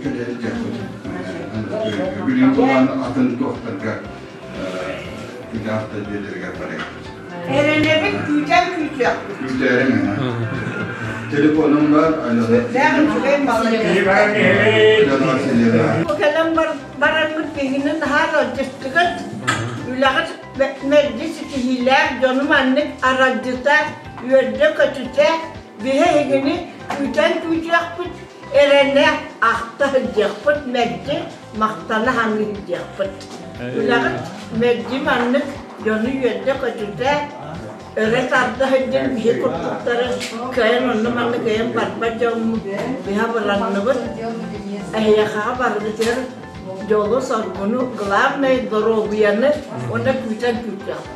Кэлэ дьахпыт. Билин булан атын туохтарга күтаахта дьиэлэригэр барыахпыт. Эрэнэбит күүтэн күүтүөхпүт. Күүтээриҥ Телефонум бар, Алена. Үчүгэй малый. Алена Васильевна. Кэлэн бараммыт биһигини наһаа ыалдьыттыгыт. Үлэҕит мэлдьи ситиһиилээх дьону маннык аралдьыта, үөрдэ-көтүтэ, биһи эһигини күүтэн күүтүөхпүт, эрэнэ ахта сылдьыахпыт, мэлдьи махтана саныы сылдьыахпыт. Үлэҕит мэлдьи маннык дьону үөрдэ-көтүтэ, өрө тарда сылдьан биһи курдуктары кыайан онно-манна кыайан барбат дьоммут биһи абыранныбыт. Эһиэхэҕэ барыгытыгар дьолу-соргуну, главное доруобуйаны уонна күүтэн күүтүөхпүт.